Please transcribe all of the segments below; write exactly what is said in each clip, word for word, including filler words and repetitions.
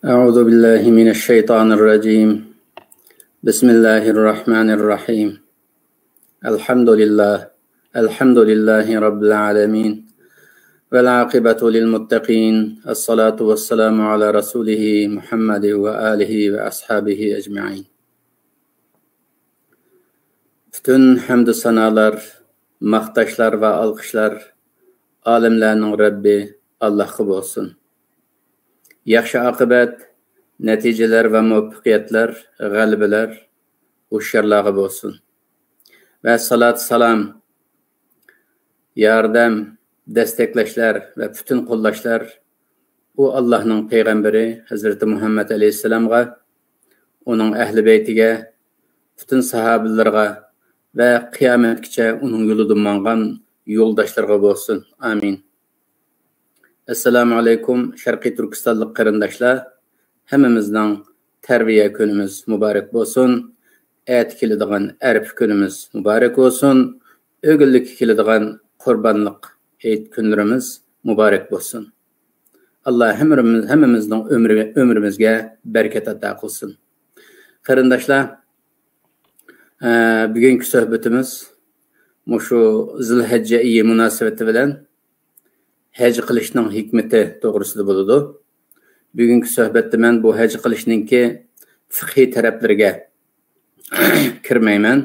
أعوذ بالله من الشيطان الرجيم. بسم الله الرحمن الرحيم. الحمد لله. الحمد لله رب العالمين. والعاقبة للمتقين. الصلاة والسلام على رسوله محمد وآله وأصحابه أجمعين. پۈتۈن ھەمدۇ سانالار، ماختاشلار ۋە ئالقىشلار ئالەملەرنىڭ رەببى ئاللاھقا بولسۇن. ياخشى ئاقىۋەت، نەتىجىلەر ۋە مۇۋەپپەقىيەتلەر، غەلىبىلەر ھوشيارلارغا بولسۇن. ۋە سالات سالام، ياردەم، دەستەكلەشلەر ۋە پۈتۈن قوللاشلار ئۇ ئاللاھنىڭ پەيغەمبىرى ھەزرىتى مۇھەممەد ئەلەيھىسسالامغا، ئۇنىڭ ئەھلى بەيتىگە، پۈتۈن ساھابىلىرىغا ۋە قىيامەتكىچە ئۇنىڭ يولىدا ماڭغان يولداشلىرىغا بولسۇن. ئامىن. ئەسسالامۇ ئەلەيكۇم، شەرقىي تۈركىستانلىق قېرىنداشلار. ھەممىمىزنىڭ تەرۋىيە كۈنىمىز مۇبارەك بولسۇن. ئەتە كېلىدىغان ئەرەپە كۈنىمىز مۇبارەك بولسۇن. ئۆگۈنلۈككە كېلىدىغان قۇربانلىق ھېيت كۈنلىرىمىز مۇبارەك بولسۇن. ئاللا ھەممىمىز-، ھەممىمىزنىڭ ئۆمرى-، ئۆمرىمىزگە بەرىكەت ئاتا قىلسۇن. قېرىنداشلار، ئە، بۈگۈنكى سۆھبىتىمىز مۇشۇ زىلھەججە ئېيى مۇناسىۋىتى بىلەن ھەج قىلىشنىڭ ھېكمىتى توغرىسىدا بولىدۇ. بۈگۈنكى سۆھبەتتە مەن بۇ ھەج قىلىشنىڭكى فىقھىي تەرەپلىرىگە كىرمەيمەن.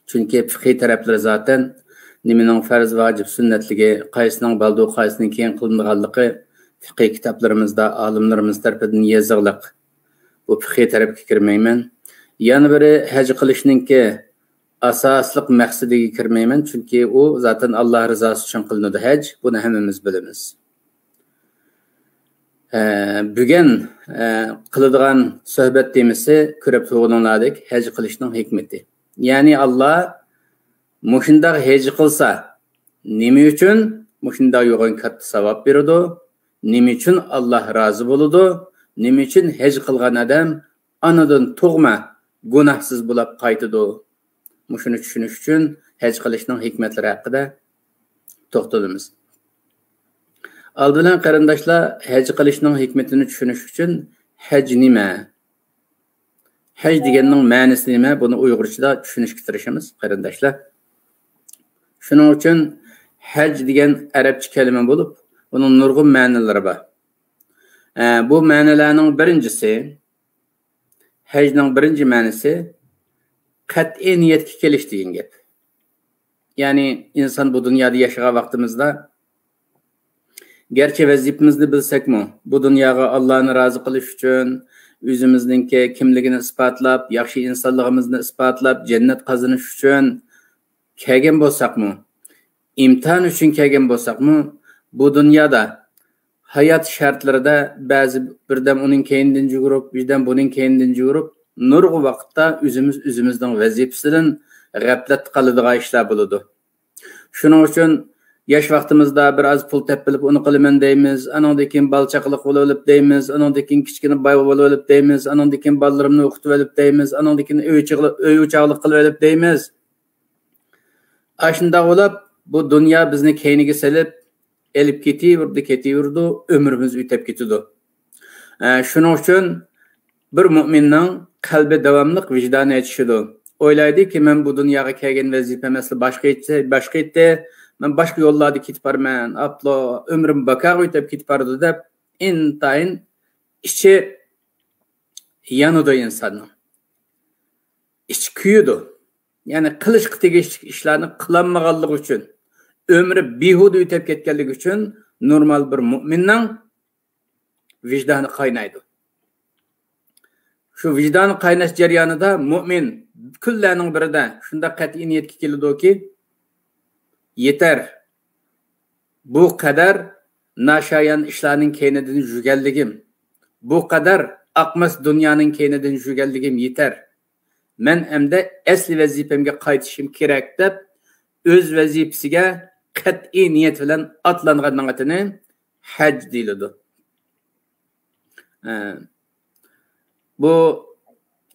چۈنكى پىقھىي تەرەپلىرى زاتەن نېمىنىڭ پەرز، ۋاجىپ، سۈننەتلىكى، قايسىنىڭ بالدۇر، قايسىنىڭ كېيىن قىلىنىدىغانلىقى پىقھىي كىتابلىرىمىزدا، ئالىملىرىمىز تەرىپىدىن يېزىقلىق. بۇ پىقھىي تەرەپكە كىرمەيمەن. يەنە بىرى، ھەج قىلىشنىڭكى ئاساسلىق مەقسىتىگە كىرمەيمەن، چۈنكى ئۇ زاتەن ئاللا رىزاسى ئۈچۈن قىلىنىدۇ ھەج، بۇنى ھەممىمىز بىلىمىز. ئە، بۈگۈن، ئە، قىلىدىغان سۆھبەت تېمىسى كۆرۈپ تۇرغىنىڭلاردەك ھەج قىلىشنىڭ ھېكمىتى. يەنى ئاللا مۇشۇنداق ھەج قىلسا، نېمە ئۈچۈن مۇشۇنداق يوغان كاتتا ساۋاب بېرىدۇ؟ نېمە ئۈچۈن ئاللا رازى بولىدۇ؟ نېمە ئۈچۈن ھەج قىلغان ئادەم ئانىدىن تۇغما گۇناھسىز بولاپ قايتىدۇ؟ مۇشۇنى چۈشىنىش ئۈچۈن ھەج قىلىشنىڭ ھېكمەتلىرى ھەققىدە توختىلىمىز. ئالدى بىلەن قېرىنداشلار، ھەج قىلىشنىڭ ھېكمىتىنى چۈشىنىش ئۈچۈن ھەج نېمە؟ ھەج دېگەننىڭ مەنىسى نېمە؟ بۇنى ئۇيغۇرچىدا چۈشىنىشكە تىرىشىمىز، قېرىنداشلار. شۇنىڭ ئۈچۈن ھەج دېگەن ئەرەبچە كەلىمە بولۇپ، بۇنىڭ نۇرغۇن مەنىلىرى بار. ئە، بۇ مەنىلەرنىڭ بىرىنچىسى، ھەجنىڭ بىرىنچى مەنىسى قەتئىي نىيەتكە كېلىش دېگەن گەپ. يەنى ئىنسان بۇ دۇنيادا ياشىغان ۋاقتىمىزدا گەرچە ۋەزىپىمىزنى بىلسەكمۇ، بۇ دۇنياغا ئاللانى رازى قىلىش ئۈچۈن، ئۆزىمىزنىڭكى كىملىكىنى ئىسپاتلاپ، ياخشى ئىنسانلىقىمىزنى ئىسپاتلاپ، جەننەت قازىنىش ئۈچۈن كەلگەن بولساقمۇ، ئىمتىھان ئۈچۈن كەلگەن بولساقمۇ، بۇ دۇنيادا ھايات شەرتلىرىدە بەزى بىردەم ئۇنىڭ كەينىدىن يۈگۈرۈپ، بىردەم بۇنىڭ كەينىدىن يۈگۈرۈپ، نۇرغۇن ۋاقىتتا ئۆزىمىز ئۆزىمىزنىڭ ۋەزىپىسىدىن غەپلەتتە قالىدىغان ئىشلار بولىدۇ. شۇنىڭ ئۈچۈن ياش ۋاقتىمىزدا بىر ئاز پۇل تېپىپ ئېلىپ ئۇنى قىلىمەن دەيمىز، ئانىڭدىن كېيىن بالا چاقىلىق بولۇۋېلىپ دەيمىز، ئانىڭدىن كېيىن كىچىككىنە باي بولۇۋېلىپ دەيمىز، ئانىڭدىن كېيىن بالىلىرىمنى ئوقۇتۇۋېلىپ دەيمىز، ئانىڭدىن كېيىن ئۆي چىغلى-، ئۆي ئوچاقلىق قىلىۋېلىپ دەيمىز. ئاشۇنداق بولۇپ، بۇ دۇنيا بىزنى كەينىگە سېلىپ، ئېلىپ كېتىۋېرىدۇ، كېتىۋېرىدۇ، ئۆمرىمىز ئۆتەپ كېتىدۇ. ئە، شۇنىڭ ئۈچۈن بىر مۇئمىننىڭ قەلبى داۋاملىق ۋىجدانى ئېچىشىدۇ. ئويلايدۇكى، مەن بۇ دۇنياغا كەلگەن ۋەزىپەم ئەسلى باشقا ئىدى، باشقا ئىدى، مەن باشقا يوللاردا كېتىپ بارىمەن، ئاپلا، ئۆمرۈم باكاغا ئۆتۈپ كېتىپ بارىدۇ دەپ، ئىنتايىن ئىچى يانىدۇ ئىنساننىڭ. ئىچى كۆيىدۇ. يەنى قىلىشقا تېگىشلىك ئىشلارنى قىلالمىغانلىقى ئۈچۈن، ئۆمرى بىھۇدە ئۆتۈپ كەتكەنلىكى ئۈچۈن نورمال بىر مۇئمىننىڭ ۋىجدانى قاينايدۇ. شۇ ۋىجدانى قايناش جەريانىدا مۇئمىن كۈنلەرنىڭ بىرىدە شۇنداق قەتئىي نىيەتكە كېلىدۇكى، يېتەر، بۇ قەدەر ناشايان ئىشلارنىڭ كەينىدىن يۈرگەنلىكىم، بۇ قەدەر ئاقماس دۇنيانىڭ كەينىدىن يۈرگەنلىكىم يېتەر. مەن ئەمدى ئەسلى ۋەزىپەمگە قايتىشىم كېرەك دەپ، ئۆز ۋەزىپىسىگە قەتئىي نىيەت بىلەن ئاتلانغاننىڭ ئاتىنى ھەج دېيىلىدۇ. ئە، بۇ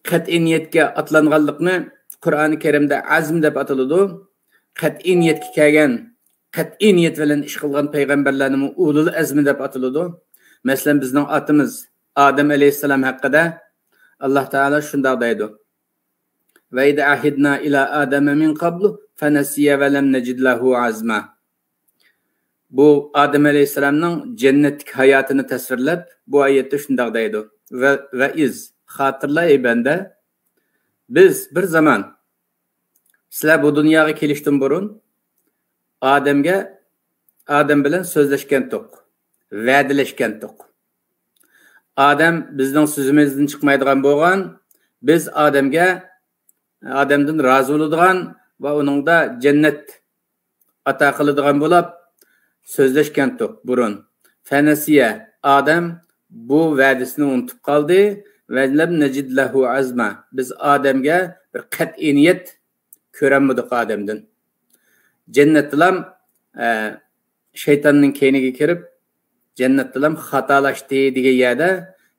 قەتئىي نىيەتكە ئاتلانغانلىقنى قۇرئانى كەرىمدە ئەزم دەپ ئاتىلىدۇ. قەتئىي نىيەتكە كەلگەن، قەتئىي نىيەت بىلەن ئىش قىلغان پەيغەمبەرلەرنىمۇ ئۇلۇل ئەزمى دەپ ئاتىلىدۇ. مەسىلەن، بىزنىڭ ئاتىمىز ئادەم ئەلەيھىسسالام ھەققىدە ئاللا تائالا شۇنداق دەيدۇ: «وَإِذْ عَهِدْنَا إِلَىٰ آدَمَ مِنْ قَبْلُ فَنَسِيَ وَلَمْ نَجِدْ لَهُ عَزْمًا.» بۇ ئادەم ئەلەيھىسسالامنىڭ جەننەتتىكى ھاياتىنى تەسۋىرلەپ، بۇ ئايەتتە شۇنداق دەيدۇ: «ۋە، ۋە ئىز، خاتىرلا، ئەي بەندە، بىز بىر زامان، سىلەر بۇ دۇنياغا كېلىشتىن بۇرۇن، ئادەمگە، ئادەم بىلەن سۆزلەشكەنتۇق، ۋەدىلەشكەنتۇق. ئادەم بىزنىڭ سۆزىمىزدىن چىقمايدىغان بولغان، بىز ئادەمگە، ئادەمدىن رازى بولىدىغان ۋە ئۇنىڭدا جەننەت ئاتا قىلىدىغان بولاپ سۆزلەشكەنتۇق بۇرۇن. فەنەسىيە، ئادەم بۇ ۋەدىسىنى ئۇنتۇپ قالدى. ۋەلەم نەجىد لەھۇ ئەزما، بىز ئادەمگە بىر قەتئىي نىيەت كۆرەلمىدۇق ئادەمدىن. جەننەتتىلام، ئە، شەيتاننىڭ كەينىگە كىرىپ، جەننەتتىلام خاتالاشتى دېگەن يەردە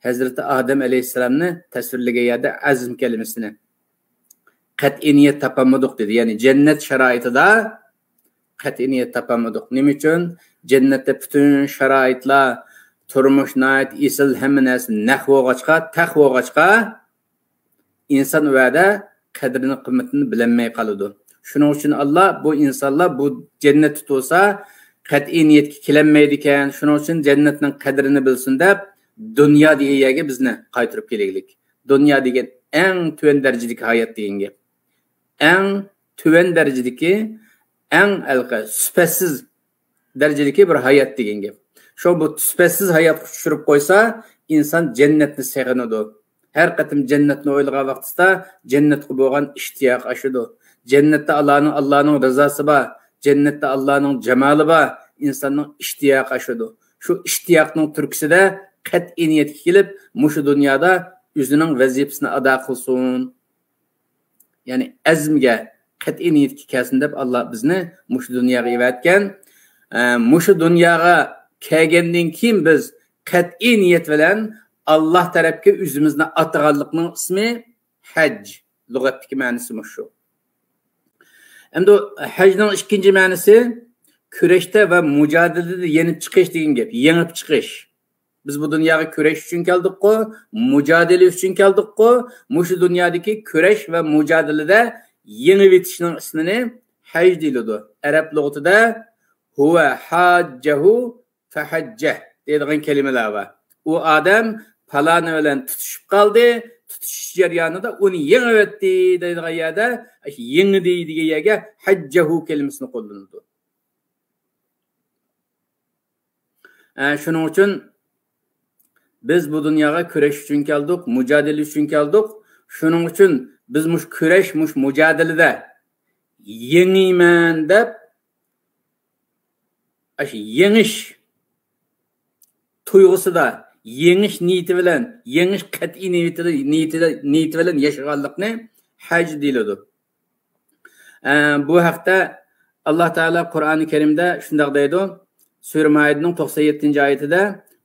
ھەزرىتى ئادەم ئەلەيھىسسالامنى تەسۋىرلىگەن يەردە ئەزم كەلىمىسىنى، قەتئىي نىيەت تاپالمىدۇق دېدى. يەنى جەننەت شارائىتىدا قەتئىي نىيەت تاپالمىدۇق. نېمە ئۈچۈن؟ جەننەتتە پۈتۈن شارائىتلار، تۇرمۇش ناھايىتى ئېسىل، ھەممە نەرسە نەق بولغاچقا، تەق بولغاچقا، ئىنسان ئۇ يەردە قەدرىنى، قىممىتىنى بىلەلمەي قالىدۇ. شۇنىڭ ئۈچۈن ئاللا بۇ ئىنسانلار بۇ جەننەتتە تۇرسا قەتئىي نىيەتكە كېلەلمەيدىكەن، شۇنىڭ ئۈچۈن جەننەتنىڭ قەدرىنى بىلسۇن دەپ، دۇنيا دېگەن يەرگە بىزنى قايتۇرۇپ كېلىگلىك. دۇنيا دېگەن ئەڭ تۆۋەن دەرىجىدىكى ھايات دېگەن گەپ. ئەڭ تۆۋەن دەرىجىدىكى، ئەڭ ھېلىقى سۈپەتسىز دەرىجىدىكى بىر ھايات دېگەن گەپ. شۇ بۇ سۈپەتسىز ھاياتقا چۈشۈرۈپ قويسا، ئىنسان جەننەتنى سېغىنىدۇ. ھەر قېتىم جەننەتنى ئويلىغان ۋاقتىدا جەننەتكە بولغان ئىشتىياق ئاشىدۇ. جەننەتتە ئاللانىڭ، ئاللانىڭ رىزاسى بار، جەننەتتە ئاللانىڭ جامالى بار، ئىنساننىڭ ئىشتىياقى ئاشىدۇ. شۇ ئىشتىياقنىڭ تۈرتكىسىدە قەتئىي نىيەتكە كېلىپ، مۇشۇ دۇنيادا ئۆزىنىڭ ۋەزىپىسىنى ئادا قىلسۇن. يەنى ئەزمگە، قەتئىي نىيەتكە كەلسۇن دەپ، ئاللا بىزنى مۇشۇ دۇنياغا ئېۋەتكەن. ئە، مۇشۇ دۇنياغا كەلگەندىن كېيىن بىز قەتئىي نىيەت بىلەن ئاللا تەرەپكە ئۆزىمىزنى ئاتىغانلىقنىڭ ئىسمى ھەج. لۇغەتتىكى مەنىسى مۇشۇ. ئەمدى ھەجنىڭ ئىككىنچى مەنىسى كۈرەشتە ۋە مۇجادىلىدە يېنىپ چىقىش دېگەن گەپ. يېڭىپ چىقىش. بىز بۇ دۇنياغا كۈرەش ئۈچۈن كەلدۇققۇ، مۇجادىلە ئۈچۈن كەلدۇققۇ، مۇشۇ دۇنيادىكى كۈرەش ۋە مۇجادىلىدە يېڭىۋېتىشنىڭ ئىسمىنى ھەج دېيىلىدۇ. ئەرەب لۇغىتىدە ھۇۋە ھاججەھۇ فەھەججەھ دەيدىغان كەلىمىلەر بار. ئۇ ئادەم پالانى بىلەن تۇتۇشۇپ قالدى، تۇتۇشۇش جەريانىدا ئۇنى يېڭىۋەتتى دەيدىغان يەردە، يېڭىدى دېگەن يەرگە ھەججەھۇ كەلىمىسىنى قوللىنىدۇ. ئە، شۇنىڭ ئۈچۈن بىز بۇ دۇنياغا كۈرەش ئۈچۈن كەلدۇق، مۇجادىلە ئۈچۈن كەلدۇق. شۇنىڭ ئۈچۈن بىز مۇشۇ كۈرەش، مۇشۇ مۇجادىلىدە يېڭىمەن دەپ ئاشۇ يېڭىش تۇيغۇسىدا، يېڭىش نىيىتى بىلەن، يېڭىش قەتئىي نىيىتى، نىيىتى، نىيىتى بىلەن ياشىغانلىقنى ھەج دېيىلىدۇ. ئە، بۇ ھەقتە ئاللا تائالا قۇرئانى كەرىمدە شۇنداق دەيدۇ، سۈرە مائىدىنىڭ توقسان يەتتىنچى ئايىتىدە،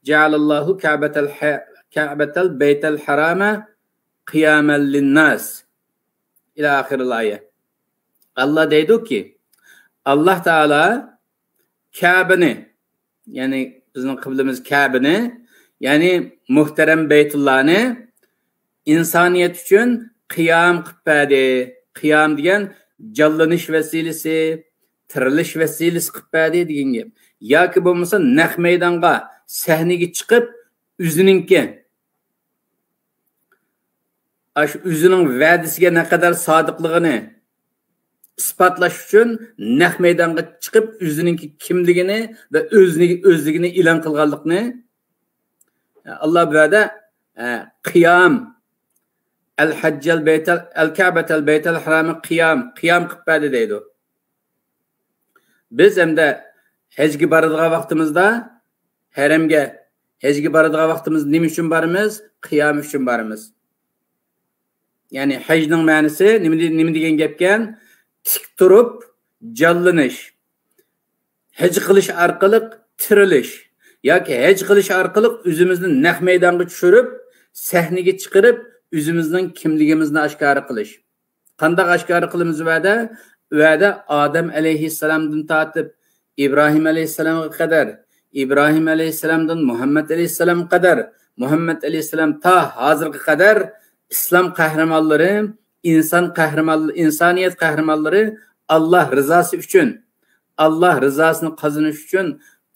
جەئەلەللاھۇ كەبەتەل ھە-، كەبەتەل بەيتەل ھەرامە قىيامەن لىنناس. ئىلە ئاخىرىل ئايە. ئاللا دەيدۇكى، ئاللا تائالا كەبىنى، يەنى بىزنىڭ قىبلىمىز كەبىنى، يەنى مۇھتەرەم بەيتۇللانى ئىنسانىيەت ئۈچۈن قىيام قىلىپ بەردى. قىيام دېگەن جانلىنىش ۋەسىلىسى، تىرىلىش ۋەسىلىسى قىلىپ بەردى دېگەن گەپ. ياكى بولمىسا نەق مەيدانغا، سەھنىگە چىقىپ، ئۆزىنىڭكى ئاشۇ ئۆزىنىڭ ۋەدىسىگە نەقەدەر سادىقلىقىنى ئىسپاتلاش ئۈچۈن نەق مەيدانغا چىقىپ، ئۆزىنىڭكى كىملىكىنى ۋە ئۆزىنى، ئۆزلۈكىنى ئېلان قىلغانلىقىنى، ئاللا بۇ يەردە، ئە، قىيام، ئەل ھەججەل بەيتەل، ئەل كەبەتەل بەيتەل ھەرامە قىيام، قىيام قىلىپ بەردى دەيدۇ. بىز ئەمدى ھەجگە بارىدىغان ۋاقتىمىزدا، ھەرەمگە، ھەجگە بارىدىغان ۋاقتىمىزدا نېمە ئۈچۈن بارىمىز؟ قىيام ئۈچۈن بارىمىز. يەنى ھەجنىڭ مەنىسى نېمە دې-، نېمە دېگەن گەپكەن؟ تىك تۇرۇپ جانلىنىش. ھەج قىلىش ئارقىلىق تىرىلىش. ياكى ھەج قىلىش ئارقىلىق ئۆزىمىزنى نەق مەيدانغا چۈشۈرۈپ، سەھنىگە چىقىرىپ، ئۆزىمىزنىڭ كىملىكىمىزنى ئاشكارا قىلىش. قانداق ئاشكارا قىلىمىز ئۇ يەردە؟ ئۇ يەردە ئادەم ئەلەيھىسسالامدىن تارتىپ ئىبراھىم ئەلەيھىسسالامغا قەدەر، ئىبراھىم ئەلەيھىسسالامدىن مۇھەممەد ئەلەيھىسسالامغا قەدەر، مۇھەممەد ئەلەيھىسسالام تا ھازىرغا قەدەر ئىسلام قەھرىمانلىرى، ئىنسان قەھرىمانلىرى، ئىنسانىيەت قەھرىمانلىرى ئاللا رىزاسى ئۈچۈن، ئاللا رىزاسىنى قازىنىش ئۈچۈن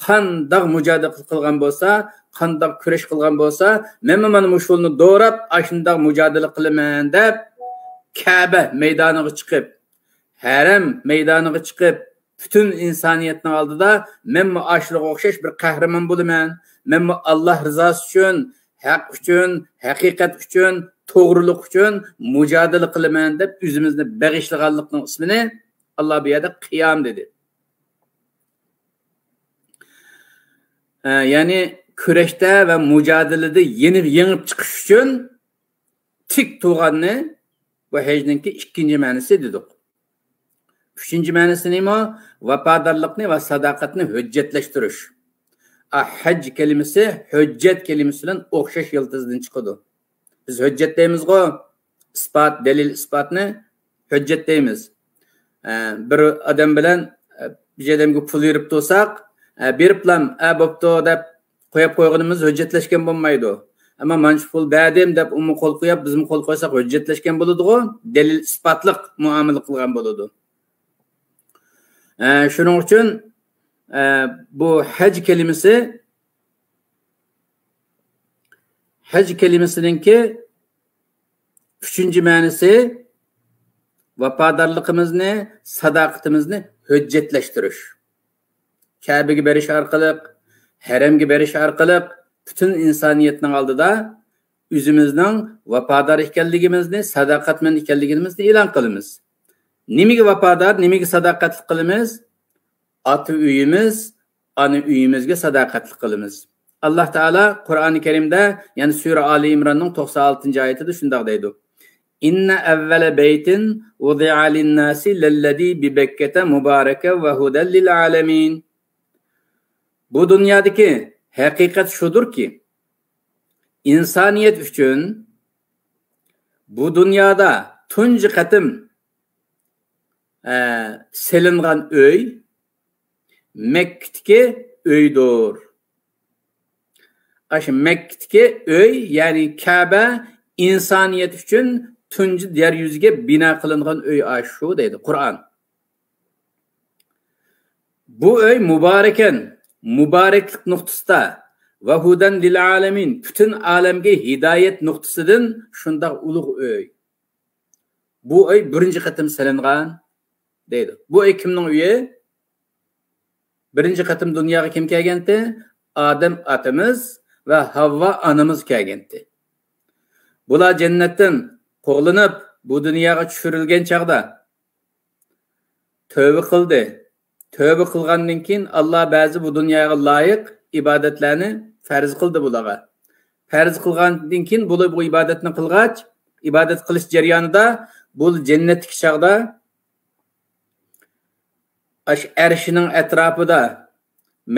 قانداق مۇجادىلە قىلغان بولسا، قانداق كۈرەش قىلغان بولسا، مەنمۇ مانا مۇشۇ يولنى دوراپ، ئاشۇنداق مۇجادىلە قىلىمەن دەپ، كەبە مەيدانىغا چىقىپ، ھەرەم مەيدانىغا چىقىپ، پۈتۈن ئىنسانىيەتنىڭ ئالدىدا مەنمۇ ئاشۇلارغا ئوخشاش بىر قەھرىمان بولىمەن، مەنمۇ ئاللا رىزاسى ئۈچۈن، ھەق ئۈچۈن، ھەقىقەت ئۈچۈن، توغرىلىق ئۈچۈن مۇجادىلە قىلىمەن دەپ ئۆزىمىزنى بېغىشلىغانلىقنىڭ ئىسمىنى ئاللا بۇ يەردە قىيام دېدى. ئە، يەنى كۈرەشتە ۋە مۇجادىلىدە يېنىپ، يېڭىپ چىقىش ئۈچۈن تىك تۇرغاننى بۇ ھەجنىڭكى ئىككىنچى مەنىسى دېدۇق. ئۈچىنچى مەنىسى نېمە؟ ۋاپادارلىقنى ۋە ساداقەتنى ھۆججەتلەشتۈرۈش. ئا، ھەج كەلىمىسى ھۆججەت كەلىمىسى بىلەن ئوخشاش يىلتىزدىن چىقىدۇ. بىز ھۆججەت دەيمىزغۇ، ئىسپات، دەلىل ئىسپاتنى ھۆججەت دەيمىز. ئە، بىر ئادەم بىلەن، ئە، بىر ئادەمگە پۇل بېرىپ تۇرساق، ئە، بېرىپلام، ئە، بوپتۇ دەپ قويۇپ قويغىنىمىز ھۆججەتلەشكەن بولمايدۇ. ئەمما مانچە پۇل بەردىم دەپ ئۇمۇ قول قويۇپ، بىزمۇ قول قويساق ھۆججەتلەشكەن بولىدىغۇ، دەلىل ئىسپاتلىق مۇئامىلە قىلغان بولىدۇ. ئە، شۇنىڭ ئۈچۈن، ئە، بۇ ھەج كەلىمىسى، ھەج كەلىمىسىنىڭكى ئۈچىنچى مەنىسى، ۋاپادارلىقىمىزنى، ساداقىتىمىزنى ھۆججەتلەشتۈرۈش. كەبىگە بېرىش ئارقىلىق، ھەرەمگە بېرىش ئارقىلىق پۈتۈن ئىنسانىيەتنىڭ ئالدىدا ئۆزىمىزنىڭ ۋاپادار ئىكەنلىكىمىزنى، ساداقەتمەن ئىكەنلىكىمىزنى ئېلان قىلىمىز. نېمىگە ۋاپادار، نېمىگە ساداقەتلىك قىلىمىز؟ ئاتا ئۆيىمىز، ئانا ئۆيىمىزگە ساداقەتلىك قىلىمىز. ئاللا تائالا قۇرئانى كەرىمدە، يەنى سۈرە ئالى ئىمراننىڭ توقسان ئالتىنچى ئايىتىدە شۇنداق دەيدۇ: «إن أول بيت وضع للناس للذي ببكة مباركا وهدى للعالمين.» بۇ دۇنيادىكى ھەقىقەت شۇدۇركى، ئىنسانىيەت ئۈچۈن بۇ دۇنيادا تۇنجى قېتىم، ئە، سېلىنغان ئۆي مەككىدىكى ئۆيدۇر. ئاشۇ مەككىدىكى ئۆي، يەنى كەبە ئىنسانىيەت ئۈچۈن تۇنجى يەر يۈزىگە بىنا قىلىنغان ئۆي ئاشۇ دەيدۇ قۇرئان. بۇ ئۆي مۇبارەكەن، مۇبارەكلىك نۇقتىسىدا، ۋە ھۇدەن لىل ئالەمىن، پۈتۈن ئالەمگە ھىدايەت نۇقتىسىدىن شۇنداق ئۇلۇغ ئۆي. بۇ ئۆي بىرىنچى قېتىم سېلىنغان دەيدۇ. بۇ ئۆي كىمنىڭ ئۆيى؟ بىرىنچى قېتىم دۇنياغا كىم كەلگەنتى؟ ئادەم ئاتىمىز ۋە ھاۋۋا ئانىمىز كەلگەنتى. بۇلار جەننەتتىن قوغلىنىپ، بۇ دۇنياغا چۈشۈرۈلگەن چاغدا، تۆۋە قىلدى. تۆۋە قىلغاندىن كېيىن، ئاللا بەزى بۇ دۇنياغا لايىق ئىبادەتلەرنى پەرز قىلدى بۇلارغا. پەرز قىلغاندىن كېيىن، بۇلار بۇ ئىبادەتنى قىلغاچ، ئىبادەت قىلىش جەريانىدا، بۇ جەننەتتىكى چاغدا، ئاشۇ ئەرشىنىڭ ئەتراپىدا،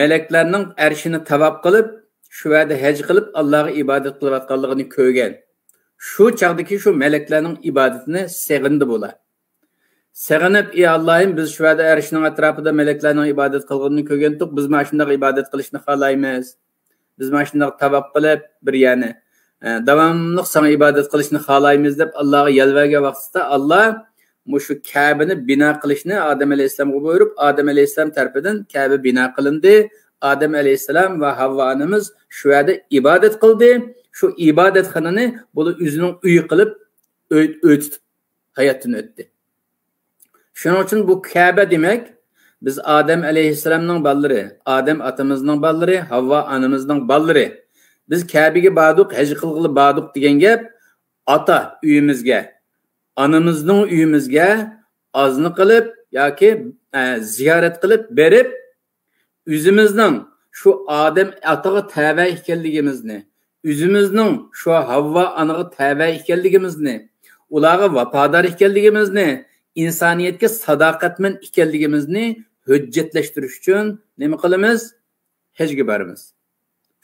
مەلەكلەرنىڭ ئەرشىنى تاۋاپ قىلىپ، شۇ يەردە ھەج قىلىپ، ئاللاغا ئىبادەت قىلىۋاتقانلىقىنى كۆرگەن. شۇ چاغدىكى شۇ مەلەكلەرنىڭ ئىبادىتىنى سېغىندى بۇلار. سېغىنىپ، ئى ئاللاھىم، بىز شۇ يەردە ئەرشنىڭ ئەتراپىدا مەلەكلەرنىڭ ئىبادەت قىلغىنىنى كۆرگەنتۇق، بىز مانا شۇنداق ئىبادەت قىلىشنى خالايمىز. بىز مانا شۇنداق تاۋاپ قىلىپ، بىر يەنى، ئە، داۋاملىق ساڭا ئىبادەت قىلىشنى خالايمىز دەپ ئاللاغا يالۋارغان ۋاقتىدا، ئاللا مۇشۇ كەبىنى بىنا قىلىشنى ئادەم ئەلەيھىسسالامغا بۇيرۇپ، ئادەم ئەلەيھىسسالام تەرىپىدىن كەبە بىنا قىلىندى. ئادەم ئەلەيھىسسالام ۋە ھاۋۋا ئانىمىز شۇ يەردە ئىبادەت قىلدى. شۇ ئىبادەتخانىنى بۇلار ئۆزىنىڭ ئۆيى قىلىپ، ئۆي، ئۆي تۇتۇپ ھاياتتىن ئۆتتى. شۇنىڭ ئۈچۈن بۇ كەبە دېمەك، بىز ئادەم ئەلەيھىسسالامنىڭ بالىلىرى، ئادەم ئاتىمىزنىڭ بالىلىرى، ھاۋۋا ئانىمىزنىڭ بالىلىرى. بىز كەبىگە باردۇق، ھەج قىلغىلى باردۇق دېگەن گەپ ئاتا ئۆيىمىزگە، ئانىمىزنىڭ ئۆيىمىزگە ئازنە قىلىپ ياكى، ئە، زىيارەت قىلىپ بېرىپ، ئۆزىمىزنىڭ شۇ ئادەم ئاتىغا تەۋە ئىكەنلىكىمىزنى، ئۆزىمىزنىڭ شۇ ھاۋۋا ئانىغا تەۋە ئىكەنلىكىمىزنى، ئۇلارغا ۋاپادار ئىكەنلىكىمىزنى، ئىنسانىيەتكە ساداقەتمەن ئىكەنلىكىمىزنى ھۆججەتلەشتۈرۈش ئۈچۈن نېمە قىلىمىز؟ ھەجگە بارىمىز.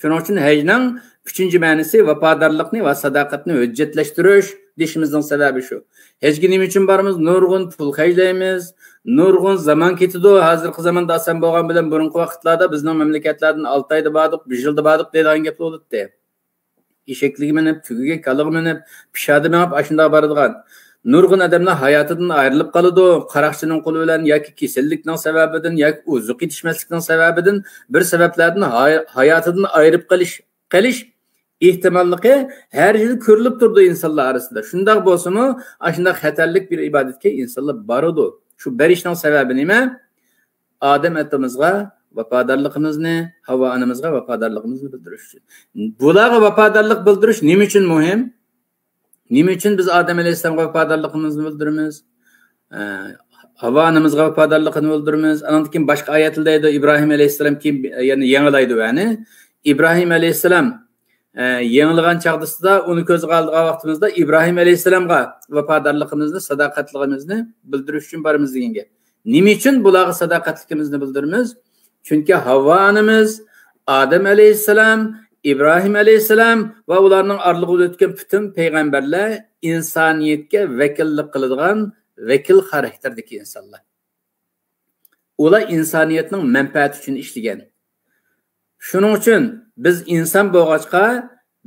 شۇنىڭ ئۈچۈن ھەجنىڭ ئۈچىنچى مەنىسى ۋاپادارلىقنى ۋە ساداقەتنى ھۆججەتلەشتۈرۈش، دېيىشىمىزنىڭ سەۋەبى شۇ. ھەجگە نېمە ئۈچۈن بارىمىز؟ نۇرغۇن پۇل خەجلەيمىز، نۇرغۇن زامان كېتىدۇ. ھازىرقى زاماندا ئاسان بولغان بىلەن بۇرۇنقى ۋاقىتلاردا بىزنىڭ مەملىكەتلەردىن ئالتە ئايدا باردۇق، بىر يىلدا باردۇق دەيدىغان گەپلەر بولاتتى. ئېشەكلىككە مىنىپ، تۆگىگە، كالىغا مىنىپ، پىشادە مېڭىپ، ئاشۇنداق بارىدىغان. نۇرغۇن ئادەملەر ھاياتىدىن ئايرىلىپ قالىدۇ. قاراقچىنىڭ قولى بىلەن ياكى كېسەللىكنىڭ سەۋەبىدىن ياكى ئۇزۇق يېتىشمەسلىكنىڭ سەۋەبىدىن بىر سەۋەبلەردىن ھاي-، ھاياتىدىن ئايرىپ قېلىش، قېلىش ئېھتىماللىقى ھەر يىل كۆرۈلۈپ تۇرىدۇ ئىنسانلار ئارىسىدا. شۇنداق بولسىمۇ، ئاشۇنداق خەتەرلىك بىر ئىبادەتكە ئىنسانلار بارىدۇ. شۇ بېرىشنىڭ سەۋەبى نېمە؟ ئادەم ئاتىمىزغا ۋاپادارلىقىمىزنى، ھاۋۋا ئانىمىزغا ۋاپادارلىقىمىزنى بىلدۈرۈش ئۈچۈن. بۇلارغا ۋاپادارلىق بىلدۈرۈش نېمە ئۈچۈن مۇھىم؟ نېمە ئۈچۈن بىز ئادەم ئەلەيھىسسالامغا ۋاپادارلىقىمىزنى بىلدۈرىمىز؟ ئە، ھاۋۋا ئانىمىزغا ۋاپادارلىقىنى بىلدۈرىمىز. ئانىڭدىن كېيىن باشقا ئايەتلەردە ئېيتىدۇ، ئىبراھىم ئەلەيھىسسالام كېيىن يەنە يېڭىلايدۇ، يەنى ئىبراھىم ئەلەيھىسسالام، ئە، يېڭىلىغان چاغدىسىدا ئۇنى كۆزگە ئالىدىغان ۋاقتىمىزدا ئىبراھىم ئەلەيھىسسالامغا ۋاپادارلىقىمىزنى، ساداقەتلىكىمىزنى بىلدۈرۈش ئۈچۈن بارىمىز دېگەن گەپ. نېمە ئۈچۈن بۇلارغا ساداقەتلىكىمىزنى بىلدۈرىمىز؟ چۈنكى ھاۋۋا ئانىمىز، ئادەم ئەلەيھىسسالام، ئىبراھىم ئەلەيھىسسالام ۋە ئۇلارنىڭ ئارىلىقىدا ئۆتكەن پۈتۈن پەيغەمبەرلەر ئىنسانىيەتكە ۋەكىللىك قىلىدىغان ۋەكىل خاراكتېردىكى ئىنسانلار. ئۇلار ئىنسانىيەتنىڭ مەنپەئەتى ئۈچۈن ئىشلىگەن. شۇنىڭ ئۈچۈن بىز ئىنسان بولغاچقا،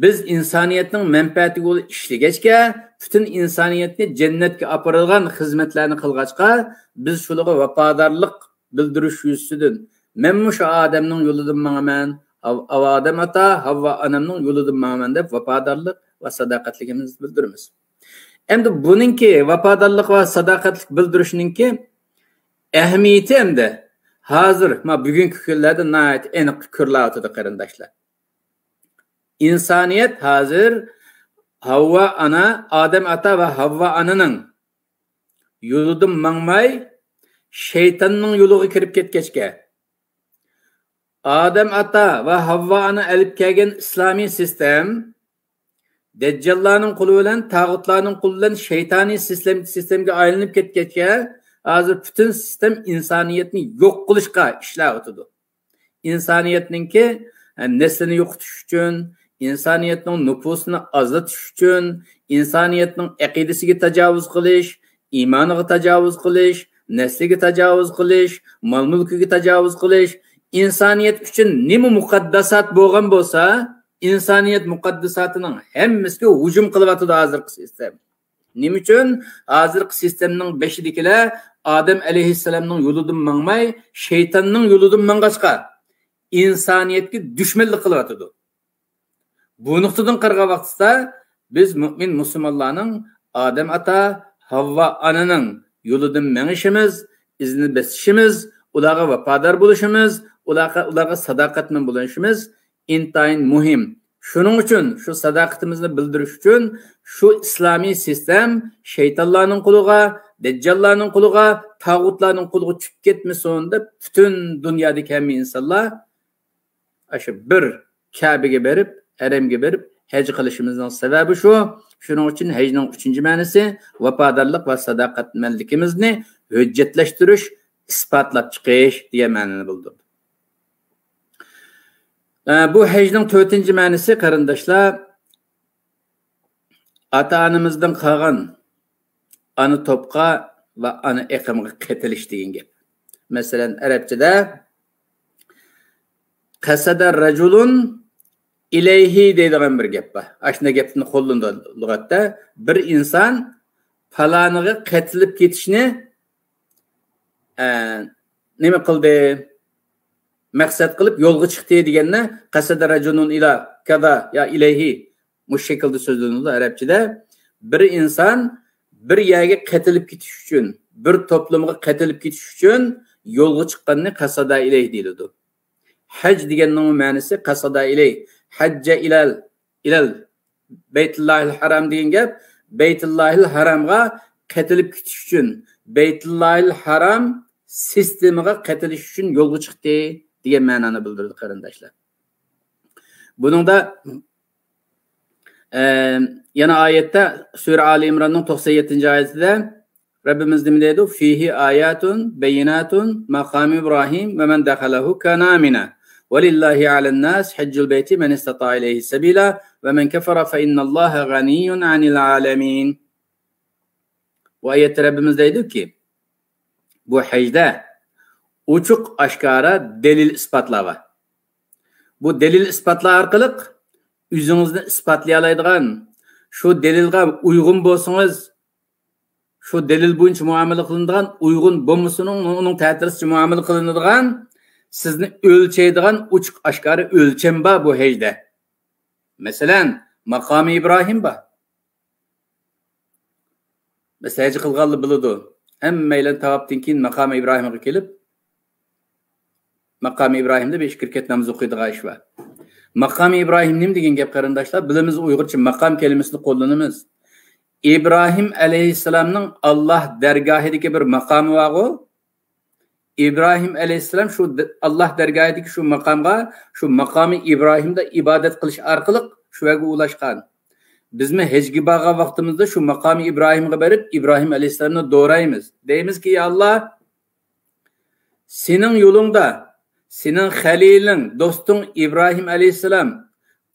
بىز ئىنسانىيەتنىڭ مەنپەئەتىگە ئىشلىگەچكە، پۈتۈن ئىنسانىيەتنى جەننەتكە ئاپىرىدىغان خىزمەتلەرنى قىلغاچقا، بىز شۇلارغا ۋاپادارلىق بىلدۈرۈش يۈزىسىدىن، مەنمۇ شۇ ئادەمنىڭ يولىدىن ماڭىمەن، ھاۋ-، ئادەم ئاتا، ھاۋۋا ئانامنىڭ يولىدىن ماڭىمەن دەپ ۋاپادارلىق ۋە ساداقەتلىكىمىزنى بىلدۈرىمىز. ئەمدى بۇنىڭكى ۋاپادارلىق ۋە ساداقەتلىك بىلدۈرۈشنىڭكى ئەھمىيىتى ئەمدى ھازىر، ما، بۈگۈنكى كۈنلەردە ناھايىتى ئېنىق كۆرۈلۈۋاتىدۇ، قېرىنداشلار. ئىنسانىيەت ھازىر ھاۋۋا ئانا، ئادەم ئاتا ۋە ھاۋۋا ئانىنىڭ يولىدىن ماڭماي، شەيتاننىڭ يولىغا كىرىپ كەتكەچكە، ئادەم ئاتا ۋە ھاۋۋا ئانا ئېلىپ كەلگەن ئىسلامىي سىستېم، دەججاللارنىڭ قولى بىلەن، تاغۇتلارنىڭ قولى بىلەن شەيتانىي سىستېم، سىستېمگە ئايلىنىپ كەتكەچكە، ھازىر پۈتۈن سىستېم ئىنسانىيەتنى يوق قىلىشقا ئىشلەۋاتىدۇ. ئىنسانىيەتنىڭكى، ئە، نەسلىنى يوقىتىش ئۈچۈن، ئىنسانىيەتنىڭ نوپۇسىنى ئازلىتىش ئۈچۈن، ئىنسانىيەتنىڭ ئەقىدىسىگە تاجاۋۇز قىلىش، ئىمانىغا تاجاۋۇز قىلىش، نەسلىگە تاجاۋۇز قىلىش، مال-مۈلكىگە تاجاۋۇز قىلىش، ئىنسانىيەت ئۈچۈن نېمە مۇقەدداسات بولغان بولسا، ئىنسانىيەت مۇقەدداساتىنىڭ ھەممىسىگە ھۇجۇم قىلىۋاتىدۇ ھازىرقى سىستېم. نېمە ئۈچۈن؟ ھازىرقى سىستېمنىڭ بېشىدىكىلەر ئادەم ئەلەيھىسسالامنىڭ يولىدىن ماڭماي، شەيتاننىڭ يولىدىن ماڭغاچقا، ئىنسانىيەتكە دۈشمەنلىك قىلىۋاتىدۇ. بۇ نۇقتىدىن قارىغان ۋاقتىدا، بىز مۆمىن مۇسۇلمانلارنىڭ ئادەم ئاتا، ھاۋۋا ئانىنىڭ يولىدىن مېڭىشىمىز، ئىزىنى بېسىشىمىز، ئۇلارغا ۋاپادار بولۇشىمىز، ئۇلارغا، ئۇلارغا ساداقەتمەن بولۇشىمىز ئىنتايىن مۇھىم. شۇنىڭ ئۈچۈن شۇ ساداقىتىمىزنى بىلدۈرۈش ئۈچۈن شۇ ئىسلامىي سىستېم شەيتانلارنىڭ قولىغا، دەججاللارنىڭ قولىغا، تاغۇتلارنىڭ قولىغا چۈشۈپ كەتمىسۇن دەپ، پۈتۈن دۇنيادىكى ھەممە ئىنسانلار ئاشۇ بىر كەبىگە بېرىپ، ھەرەمگە بېرىپ ھەج قىلىشىمىزنىڭ سەۋەبى شۇ. شۇنىڭ ئۈچۈن ھەجنىڭ ئۈچىنچى مەنىسى ۋاپادارلىق ۋە ساداقەتمەنلىكىمىزنى ھۆججەتلەشتۈرۈش، ئىسپاتلاپ چىقىش دېگەن مەنىنى بىلدۈردى. ئە، بۇ ھەجنىڭ تۆتىنچى مەنىسى، قېرىنداشلار، ئاتا-ئانىمىزدىن قالغان ئانا توپقا ۋە ئانا ئېقىمغا قېتىلىش دېگەن گەپ. مەسىلەن، ئەرەبچىدە قەسەدە رەجۇلۇن ئىلەيھى دەيدىغان بىر گەپ بار. ئاشۇنداق گەپنى قوللىنىدۇ لۇغەتتە. بىر ئىنسان پالانىغا قېتىلىپ كېتىشنى، ئە، نېمە قىلدى؟ مەقسەت قىلىپ يولغا چىقتى دېگەندە، قەسەدە رەجۇلۇن ئىلا كازا يا ئىلەيھى، مۇشۇ شەكىلدە سۆزلىنىدۇ ئەرەبچىدە. بىر ئىنسان بىر يەرگە قېتىلىپ كېتىش ئۈچۈن، بىر توپلۇمغا قېتىلىپ كېتىش ئۈچۈن يولغا چىققاننى قەسەدە ئىلەيھ دېيىلىدۇ. ھەج دېگەننىڭ مەنىسى قەسەدە ئىلەيھ، ھەججە ئىلەل، ئىلەل بەيتۇللاھىل ھارام دېگەن گەپ. بەيتۇللاھىل ھارامغا قېتىلىپ كېتىش ئۈچۈن، بەيتۇللاھىل ھارام سىستېمىغا قېتىلىش ئۈچۈن يولغا چىقتى دېگەن مەنانى بىلدۈرىدۇ، قېرىنداشلار. بۇنىڭدا، ئە، يەنە ئايەتتە، سۈرە ئالى ئىمراننىڭ توقسان يەتتىنچى ئايىتىدە رەببىمىز نېمە دەيدۇ؟ فىيھى ئاياتۇن بەييىناتۇن مەقامۇ ئىبراھىم ۋە مەن دەخەلەھۇ كانە ئامىنا. ۋەلىللاھى ئەلەنناسى ھەججۇل بەيتى مەن ئىستەتائە ئىلەيھى سەبىلا ۋە مەن كەفەرە فەئىننەللاھە غەنىييۇن ئەنىل ئالەمىن. بۇ ئايەتتە رەببىمىز دەيدۇكى، بۇ ھەجدە ئوچۇق ئاشكارا دەلىل ئىسپاتلار بار. بۇ دەلىل ئىسپاتلار ئارقىلىق ئۆزىڭىزنى ئىسپاتلىيالايدىغان، شۇ دەلىلغا ئۇيغۇن بولسىڭىز، شۇ دەلىل بويىچە مۇئامىلە قىلىنىدىغان، ئۇيغۇن بولمىسىنىڭ، ئۇنىڭ تەتۈرىسىچە مۇئامىلە قىلىنىدىغان، سىزنى ئۆلچەيدىغان ئوچۇق ئاشكارا ئۆلچەم بار بۇ ھەجدە. مەسىلەن، ماقامى ئىبراھىم بار. بىز ھەج قىلغانلار بىلىدۇ. ھەممەيلەن تاۋاپتىن كېيىن ماقامى ئىبراھىمغا كېلىپ، ماقامى ئىبراھىمدا بىر ئىككى رەكەت ناماز ئوقۇيدىغان ئىش بار. ماقامى ئىبراھىم نېمە دېگەن گەپ، قېرىنداشلار؟ بىلىمىز، ئۇيغۇرچە ماقام كەلىمىسىنى قوللىنىمىز. ئىبراھىم ئەلەيھىسسالامنىڭ ئاللاھ دەرگاھىدىكى بىر ماقامى بارغۇ. ئىبراھىم ئەلەيھىسسالام شۇ د-، ئاللاھ دەرگاھىدىكى شۇ ماقامغا، شۇ ماقامى ئىبراھىمدا ئىبادەت قىلىش ئارقىلىق شۇ يەرگە ئۇلاشقان. بىزمۇ ھەجگە بارغان ۋاقتىمىزدا شۇ ماقامى ئىبراھىمغا بېرىپ، ئىبراھىم ئەلەيھىسسالامنى دورايمىز. دەيمىزكى، يا ئاللاھ، سېنىڭ يولۇڭدا سېنىڭ خەلىلىڭ، دوستۇڭ ئىبراھىم ئەلەيھىسسالام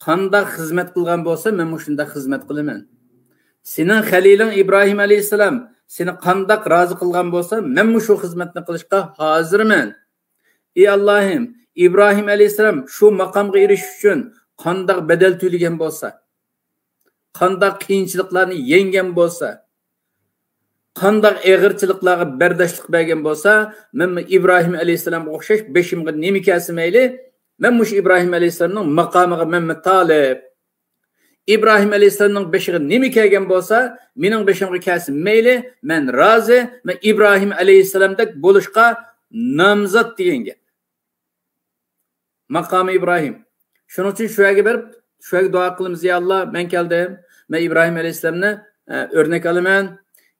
قانداق خىزمەت قىلغان بولسا، مەن مۇشۇنداق خىزمەت قىلىمەن. سېنىڭ خەلىلىڭ ئىبراھىم ئەلەيھىسسالام سېنى قانداق رازى قىلغان بولسا، مەنمۇ شۇ خىزمەتنى قىلىشقا ھازىرمەن. ئى ئاللاھىم، ئىبراھىم ئەلەيھىسسالام شۇ ماقامغا ئېرىشىش ئۈچۈن قانداق بەدەل تۆلىگەن بولسا، قانداق قىيىنچىلىقلارنى يەڭگەن بولسا، قانداق ئېغىرچىلىقلارغا بەرداشلىق بەرگەن بولسا، مەنمۇ ئىبراھىم ئەلەيھىسسالامغا ئوخشاش بېشىمغا نېمە كەلسە مەيلى، مەن مۇشۇ ئىبراھىم ئەلەيھىسسالامنىڭ ماقامىغا مەنمۇ تالىپ. ئىبراھىم ئەلەيھىسسالامنىڭ بېشىغا نېمە كەلگەن بولسا، مېنىڭ بېشىمغا كەلسە مەيلى، مەن رازى، مەن ئىبراھىم ئەلەيھىسسالامدەك بولۇشقا نامزات دېگەن گەپ. ماقامى ئىبراھىم. شۇنىڭ ئۈچۈن شۇ يەرگە بېرىپ، شۇ يەرگە دۇئا قىلىمىز، يا ئاللاھ، مەن كەلدىم، مەن ئىبراھىم ئەلەيھىسسالامنى، ئە، ئۆرنەك ئالىمەن،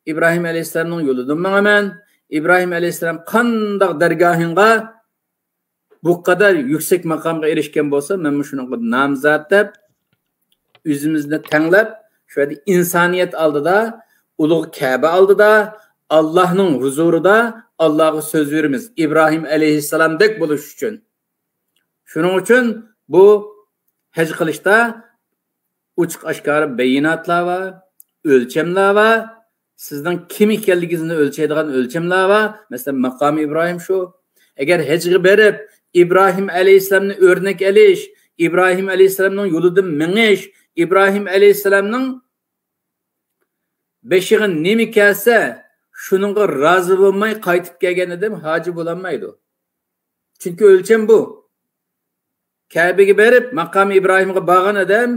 ئىبراھىم ئەلەيھىسسالامنىڭ يولىدىن ماڭىمەن، ئىبراھىم ئەلەيھىسسالام قانداق دەرگاھىڭغا بۇ قەدەر يۈكسەك ماقامغا ئېرىشكەن بولسا، مەنمۇ شۇنىڭغا نامزات دەپ، ئۆزىمىزنى تەڭلەپ، شۇ يەردە ئىنسانىيەت ئالدىدا، ئۇلۇغ كەبە ئالدىدا، ئاللاھنىڭ ھۇزۇرىدا ئاللاھقا سۆز بېرىمىز، ئىبراھىم ئەلەيھىسسالامدەك بولۇش ئۈچۈن. شۇنىڭ ئۈچۈن بۇ ھەج قىلىشتا ئوچۇق ئاشكارا بەيىناتلار بار، ئۆلچەملەر بار. سىزنىڭ كىم ئىكەنلىكىڭىزنى ئۆلچەيدىغان ئۆلچەملەر بار. مەسىلەن، ماقامى ئىبراھىم شۇ. ئەگەر ھەجگە بېرىپ، ئىبراھىم ئەلەيھىسسالامنى ئۆرنەك ئېلىش، ئىبراھىم ئەلەيھىسسالامنىڭ يولىدىن مېڭىش، ئىبراھىم ئەلەيھىسسالامنىڭ بېشىغا نېمە كەلسە، شۇنىڭغا رازى بولماي قايتىپ كەلگەن ئادەم ھاجى بولالمايدۇ. چۈنكى ئۆلچەم بۇ. كەبىگە بېرىپ، ماقامى ئىبراھىمغا بارغان ئادەم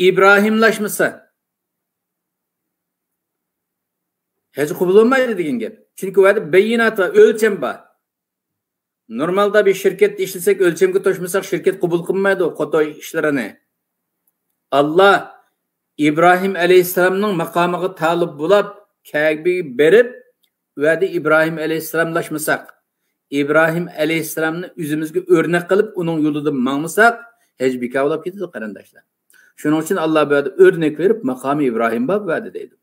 ئىبراھىملاشمىسا، ھەج قوبۇل بولمايدۇ دېگەن گەپ. چۈنكى ئۇ يەردە بەيىنات بار، ئۆلچەم بار. نورمالدا بىر شىركەتتە ئىشلىسەك، ئۆلچەمگە توشمىساق، شىركەت قوبۇل قىلمايدۇ خوتو ئىشلىرىنى. ئاللا ئىبراھىم ئەلەيھىسسالامنىڭ ماقامىغا تالىپ بولاپ، كەبىگە بېرىپ، ئۇ يەردە ئىبراھىم ئەلەيھىسسالاملاشمىساق، ئىبراھىم ئەلەيھىسسالامنى ئۆزىمىزگە ئۆرنەك قىلىپ، ئۇنىڭ يولىدا ماڭمىساق، ھەج بىكار بولاپ كېتىدۇ، قېرىنداشلار. شۇنىڭ ئۈچۈن ئاللا بۇ يەردە ئۆرنەك بېرىپ، ماقامى ئىبراھىم بار بۇ يەردە دەيدۇ.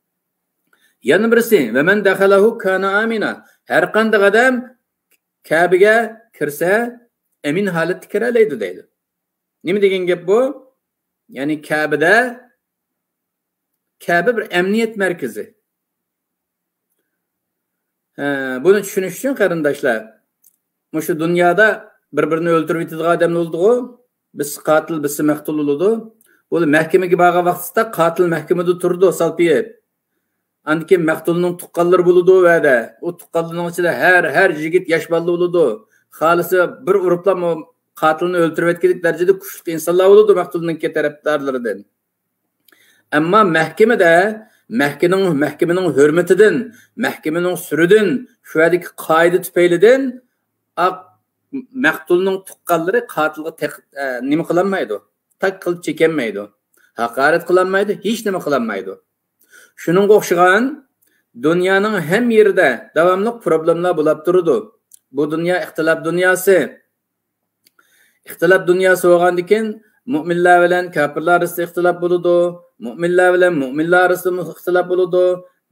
يەنە بىرسى، «ۋەمەن دەخەلەھۇ كانە ئامىنا.» ھەر قانداق ئادەم كەبىگە كىرسە، ئەمىن ھالەتتە كىرەلەيدۇ دەيدۇ. نېمە دېگەن گەپ بۇ؟ يەنى كەبىدە، كەبە بىر ئەمنىيەت مەركىزى. ھە، بۇنى چۈشىنىش ئۈچۈن، قېرىنداشلار، مۇشۇ دۇنيادا بىر-بىرىنى ئۆلتۈرۈۋېتىدىغان ئادەملەر بولىدىغۇ، بىرسى قاتىل، بىرسى مەقتۇل بولىدۇ. بۇ مەھكىمىگە بارغان ۋاقتىدا قاتىل مەھكىمىدە تۇرىدۇ، سالپىيىپ. ئاندىن كېيىن مەقتۇلنىڭ تۇغقانلىرى بولىدۇ ئۇ يەردە. ئۇ تۇغقانلىرىنىڭ ئىچىدە ھەر، ھەر يىگىت، ياش بالىلار بولىدۇ. خالىسا بىر ئۇرۇپلا قاتىلنى ئۆلتۈرۈۋەتكۈدەك دەرىجىدە كۈچلۈك ئىنسانلار بولىدۇ مەقتۇلنىڭكى تەرەپدارلىرىدىن. ئەمما مەھكىمىدە، مەھكىمىنىڭ، مەھكىمىنىڭ ھۆرمىتىدىن، مەھكىمىنىڭ سۈرىدىن، شۇ يەردىكى قائىدە تۈپەيلىدىن ئاق مەقتۇلنىڭ تۇغقانلىرى قاتىلغا تەق-، ئە، نېمە قىلالمايدۇ؟ تاك قىلىپ چېكەلمەيدۇ. ھاقارەت قىلالمايدۇ، ھېچ نېمە قىلالمايدۇ. شۇنىڭغا ئوخشىغان دۇنيانىڭ ھەممە يېرىدە داۋاملىق پروبلېمىلار بولاپ تۇرىدۇ. بۇ دۇنيا ئىختىلاپ دۇنياسى. ئىختىلاپ دۇنياسى بولغاندىكىن، مۆمىنلەر بىلەن كاپىرلار ئارىسىدا ئىختىلاپ بولىدۇ، مۆمىنلەر بىلەن مۆمىنلەر ئارىسىدىمۇ ئىختىلاپ بولىدۇ،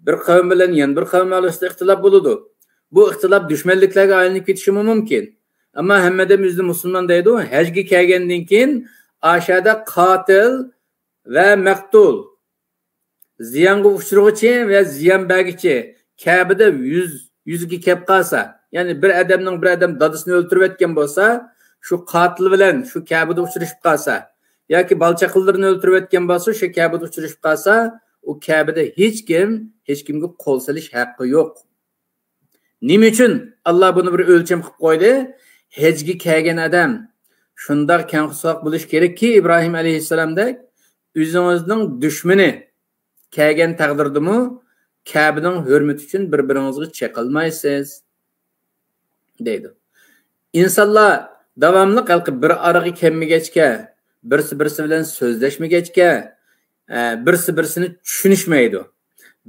بىر قەۋم بىلەن يەنە بىر قەۋم ئارىسىدا ئىختىلاپ بولىدۇ. بۇ ئىختىلاپ دۈشمەنلىكلەرگە ئايلىنىپ كېتىشىمۇ مۇمكىن. ئەمما ھەممە ئادەم ئۆزىنى مۇسۇلمان دەيدۇ، ھەجگە كەلگەندىن كېيىن ئاشۇ يەردە قاتىل ۋە مەقتۇل، زىيانغا ئۇچرىغۇچى ۋە زىيان بەرگۈچى، كەبىدە يۈز يۈزگە كەپ قالسا، يەنى بىر ئادەمنىڭ بىر ئادەم دادىسىنى ئۆلتۈرۈۋەتكەن بولسا، شۇ قاتىل بىلەن شۇ كەبىدە ئۇچرىشىپ قالسا، ياكى بالا چاقىلىرىنى ئۆلتۈرۈۋەتكەن بولسا، شۇ كەبىدە ئۇچرىشىپ قالسا، ئۇ كەبىدە ھېچ كىم ھېچ كىمگە قول سېلىش ھەققى يوق. نېمە ئۈچۈن ئاللا بۇنى بىر ئۆلچەم قىلىپ قويدى؟ ھەجگە كەلگەن ئادەم شۇنداق كەڭ قورساق بولۇش كېرەككى، ئىبراھىم ئەلەيھىسسالامدەك ئۆزىڭىزنىڭ دۈشمىنى كەلگەن تەقدىردىمۇ كەبىنىڭ ھۆرمىتى ئۈچۈن بىر-بىرىڭىزگە چېقىلمايسىز، دەيدۇ. ئىنسانلار داۋاملىق ھېلىقى بىر ئارىغا كەلمىگەچكە، بىرسى بىرسى بىلەن سۆزلەشمىگەچكە، ئە، بىرسى بىرسىنى چۈشىنىشمەيدۇ.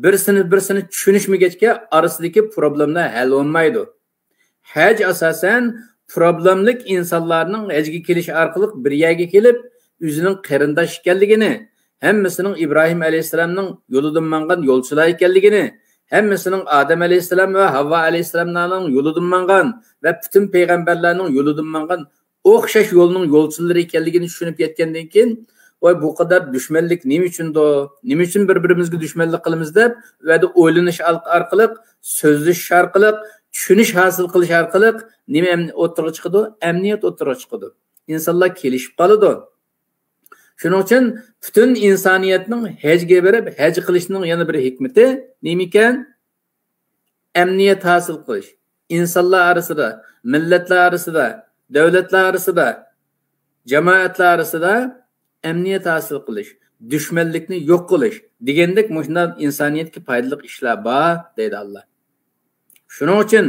بىرسىنى بىرسىنى چۈشىنىشمىگەچكە ئارىسىدىكى پروبلېملار ھەل بولمايدۇ. ھەج ئاساسەن پروبلېملىق ئىنسانلارنىڭ ھەجگە كېلىشى ئارقىلىق بىر يەرگە كېلىپ، ئۆزىنىڭ قېرىنداش ئىكەنلىكىنى، ھەممىسىنىڭ ئىبراھىم ئەلەيھىسسالامنىڭ يولىدىن ماڭغان يولچىلار ئىكەنلىكىنى، ھەممىسىنىڭ ئادەم ئەلەيھىسسالام ۋە ھاۋۋا ئەلەيھىسسالاملارنىڭ يولىدىن ماڭغان ۋە پۈتۈن پەيغەمبەرلەرنىڭ يولىدىن ماڭغان ئوخشاش يولنىڭ يولچىلىرى ئىكەنلىكىنى چۈشىنىپ يەتكەندىن كېيىن، ۋاي، بۇ قەدەر دۈشمەنلىك نېمە ئۈچۈندۇ؟ نېمە ئۈچۈن بىر-بىرىمىزگە دۈشمەنلىك قىلىمىز دەپ، ئۇ يەردە ئويلىنىش ئارق-، ئارقىلىق، سۆزلىشىش ئارقىلىق، چۈشىنىش ھاسىل قىلىش ئارقىلىق نېمە ئەم-، ئوتتۇرىغا چىقىدۇ؟ ئەمنىيەت ئوتتۇرىغا چىقىدۇ. ئىنسانلار كېلىشىپ قالىدۇ. شۇنىڭ ئۈچۈن پۈتۈن ئىنسانىيەتنىڭ ھەجگە بېرىپ، ھەج قىلىشنىڭ يەنە بىر ھېكمىتى نېمىكەن؟ ئەمنىيەت ھاسىل قىلىش، ئىنسانلار ئارىسىدا، مىللەتلەر ئارىسىدا، دۆلەتلەر ئارىسىدا، جامائەتلەر ئارىسىدا ئەمنىيەت ھاسىل قىلىش، دۈشمەنلىكنى يوق قىلىش دېگەندەك مۇشۇنداق ئىنسانىيەتكە پايدىلىق ئىشلار بار، دەيدۇ ئاللا. شۇنىڭ ئۈچۈن،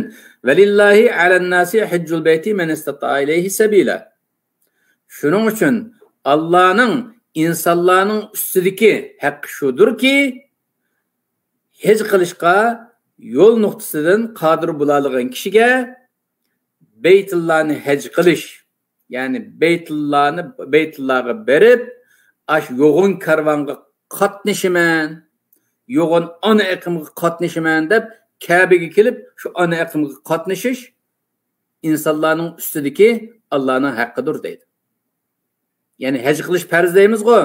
ۋەلىللاھى ئەلەنناسى ھەججۇل بەيتى مەن ئىستەتائە ئىلەيھى سەبىلا. شۇنىڭ ئۈچۈن ئاللانىڭ ئىنسانلارنىڭ ئۈستىدىكى ھەققى شۇدۇركى، ھەج قىلىشقا يول نۇقتىسىدىن قادىر بولالىغان كىشىگە بەيتۇللانى ھەج قىلىش، يەنى بەيتۇللانى، بەيتۇللاغا بېرىپ، ئاشۇ يوغان كارۋانغا قاتنىشىمەن، يوغان ئانا ئېقىمغا قاتنىشىمەن دەپ، كەبىگە كېلىپ، شۇ ئانا ئېقىمغا قاتنىشىش ئىنسانلارنىڭ ئۈستىدىكى ئاللانىڭ ھەققىدۇر، دەيدۇ. يەنى ھەج قىلىش پەرز دەيمىزغۇ.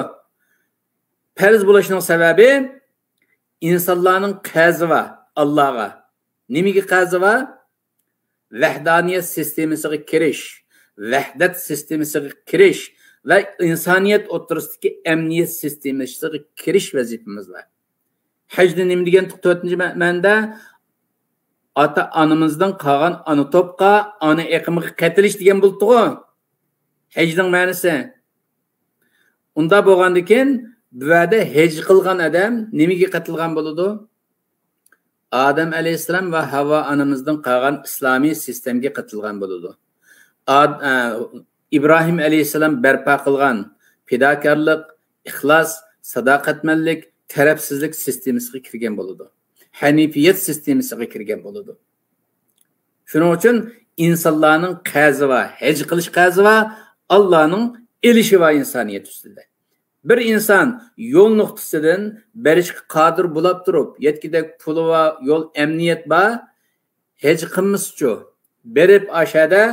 پەرز بولۇشنىڭ سەۋەبى ئىنسانلارنىڭ قەرزى بار ئاللاغا. نېمىگە قەرزى بار؟ ۋەھدانىيەت سىستېمىسىغا كىرىش، ۋەھدەت سىستېمىسىغا كىرىش ۋە ئىنسانىيەت ئوتتۇرىسىدىكى ئەمنىيەت سىستېمىسىغا كىرىش ۋەزىپىمىز بار. ھەجنى نېمە دېگەن تۆتىنچى مە-، مەنىدە؟ ئاتا-ئانىمىزدىن قالغان ئانا توپقا، ئانا ئېقىمىغا قېتىلىش دېگەن بولۇپتىغۇ. ھەجنىڭ مەنىسى. ئۇنداق بولغاندىكىن، بۇ يەردە ھەج قىلغان ئادەم نېمىگە قېتىلغان بولىدۇ؟ ئادەم ئەلەيھىسسالام ۋە ھاۋا ئانىمىزدىن قالغان ئىسلامىي سىستېمىگە قېتىلغان بولىدۇ. ئاد-، ئە، ئىبراھىم ئەلەيھىسسالام بەرپا قىلغان پىداكارلىق، ئىخلاس، ساداقەتمەنلىك، تەرەپسىزلىك سىستېمىسىغا كىرگەن بولىدۇ. ھەنىپىيەت سىستېمىسىغا كىرگەن بولىدۇ. شۇنىڭ ئۈچۈن ئىنسانلارنىڭ قەرزى بار، ھەج قىلىش قەرزى بار، ئاللانىڭ ئېلىشى بار ئىنسانىيەت ئۈستىدە. بىر ئىنسان يول نۇقتىسىدىن بېرىشقا قادىر بولاپ تۇرۇپ، يەتكۈدەك پۇلى بار، يول ئەمنىيەت بار، ھەج قىلمىسىچۇ؟ بېرىپ ئاشەدە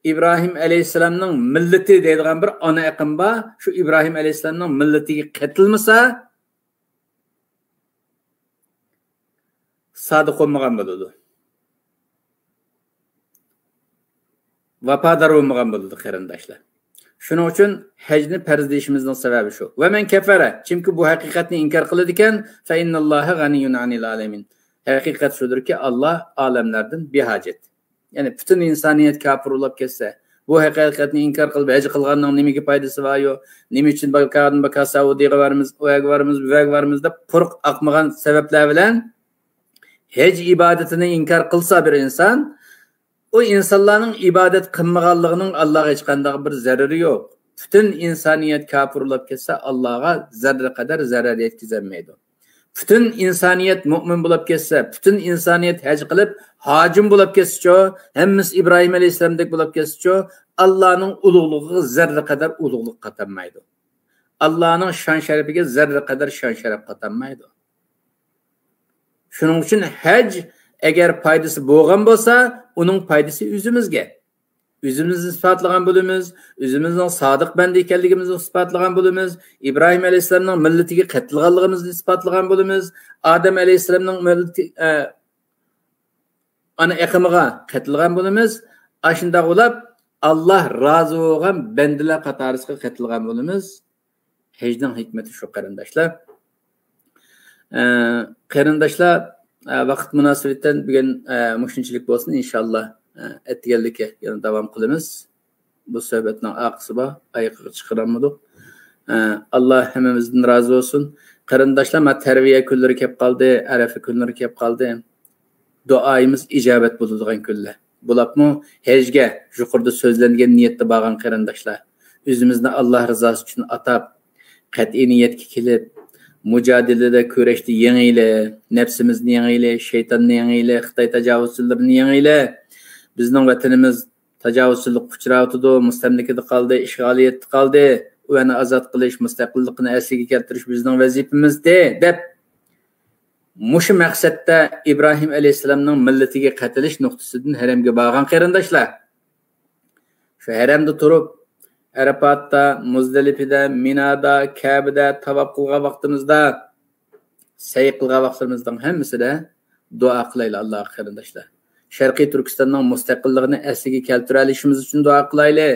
ئىبراھىم ئەلەيھىسسالامنىڭ مىللىتى دەيدىغان بىر ئانا ئېقىم بار، شۇ ئىبراھىم ئەلەيھىسسالامنىڭ مىللىتىگە قېتىلمىسا، سادىق بولمىغان بولىدۇ. ۋاپادار بولمىغان بولىدۇ، قېرىنداشلار. شۇنىڭ ئۈچۈن ھەجنى پەرز دېيىشىمىزنىڭ سەۋەبى شۇ. ۋە مەن كەفەرە، كىمكى بۇ ھەقىقەتنى ئىنكار قىلىدىكەن، فەئىننەللاھە غەنىييۇن ئەنىل ئالەمىن. ھەقىقەت شۇدۇركى، ئاللا ئالەملەردىن بىھاجەت. يەنى پۈتۈن ئىنسانىيەت كاپىر بولاپ كەتسە، بۇ ھەقىقەتنى ئىنكار قىلىپ ھەج قىلغاننىڭ نېمىگە پايدىسى باريۇ؟ نېمە ئۈچۈن باركان، باركان سەئۇدىغا بارىمىز، ئۇ يەرگە بارىمىز، بۇ يەرگە بارىمىز دەپ قۇرۇق ئاقمىغان سەۋەبلەر بىلەن ھەج ئىبادىتىنى ئىنكار قىلسا بىر ئىنسان، ئۇ ئىنسانلارنىڭ ئىبادەت قىلمىغانلىقىنىڭ ئاللاغا ھېچقانداق بىر زەرىرى يوق. پۈتۈن ئىنسانىيەت كاپىر بولاپ كەتسە، ئاللاغا زەررە قەدەر زەرەر يەتكۈزەلمەيدۇ. پۈتۈن ئىنسانىيەت مۆمىن بولاپ كەتسە، پۈتۈن ئىنسانىيەت ھەج قىلىپ، ھاجىم بولاپ كەتسىچۇ، ھەممىسى ئىبراھىم ئەلەيھىسسالامدەك بولاپ كەتسىچۇ، ئاللانىڭ ئۇلۇغلۇقىغا زەررە قەدەر ئۇلۇغلۇق قاتالمايدۇ. ئاللانىڭ شان شەرىپىگە زەررە قەدەر شان شەرەپ قاتالمايدۇ. شۇنىڭ ئۈچۈن ھەج ئەگەر پايدىسى بولغان بولسا، ئۇنىڭ پايدىسى ئۆزىمىزگە. ئۆزىمىزنى ئىسپاتلىغان بولىمىز، ئۆزىمىزنىڭ سادىق بەندە ئىكەنلىكىمىزنى ئىسپاتلىغان بولىمىز، ئىبراھىم ئەلەيھىسسالامنىڭ مىللىتىگە قېتىلغانلىقىمىزنى ئىسپاتلىغان بولىمىز، ئادەم ئەلەيھىسسالامنىڭ مىللىتى، ئە، ئانا ئېقىمىغا قېتىلغان بولىمىز. ئاشۇنداق بولۇپ، ئاللا رازى بولغان بەندىلەر قاتارىسىغا قېتىلغان بولىمىز. ھەجنىڭ ھېكمىتى شۇ، قېرىنداشلار. ئە، قېرىنداشلار، ئە، ۋاقىت مۇناسىۋىتىدىن بۈگۈن، ئە، مۇشۇنچىلىك بولسۇن، ئىنشاللا. ئە، ئەتىگەنلىككە يەنە داۋام قىلىمىز. بۇ سۆھبەتنىڭ ئارقىسى بار، ئايىغىغا چىقىرالمىدۇق. ئە، ئاللا ھەممىمىزدىن رازى بولسۇن. قېرىنداشلار، مانا تەرۋىيە كۈنلىرى كەپ قالدى، ئەرەفە كۈنلىرى كەپ قالدى. دۇئايىمىز ئىجابەت بولىدىغان كۈنلەر. بولۇپمۇ ھەجگە يۇقىرىدا سۆزلەنگەن نىيەتتە بارغان قېرىنداشلار، ئۆزىمىزنى ئاللا رىزاسى ئۈچۈن ئاتاپ، قەتئىي نىيەتكە كېلىپ، مۇجادىلىدە، كۈرەشتە يېڭىلى، نەپسىمىزنى يېڭىلى، شەيتاننى يېڭىلى، خىتاي تاجاۋۇزچىلىرىنى يېڭىلى. بىزنىڭ ۋەتىنىمىز تاجاۋۇزچىلىققا ئۇچراۋاتىدۇ، مۇستەملىكىدە قالدى، ئىشغالىيەتتە قالدى. ئۇ يەرنى ئازاد قىلىش، مۇستەقىللىقىنى ئەسلىگە كەلتۈرۈش بىزنىڭ ۋەزىپىمىزدى، دەپ، مۇشۇ مەقسەتتە ئىبراھىم ئەلەيھىسسالامنىڭ مىللىتىگە قېتىلىش نۇقتىسىدىن ھەرەمگە بارغان قېرىنداشلار. شۇ ھەرەمدە تۇرۇپ، ئەرەپاتتا، مۇزدەلىپىدە، مىنادا، كەبىدە تاۋاپ قىلغان ۋاقتىمىزدا، سەي قىلغان ۋاقتىمىزنىڭ ھەممىسىدە دۇئا قىلايلى ئاللاغا، قېرىنداشلار. شەرقىي تۈركىستاننىڭ مۇستەقىللىقىنى ئەسلىگە كەلتۈرەلىشىمىز ئۈچۈن دۇئا قىلايلى.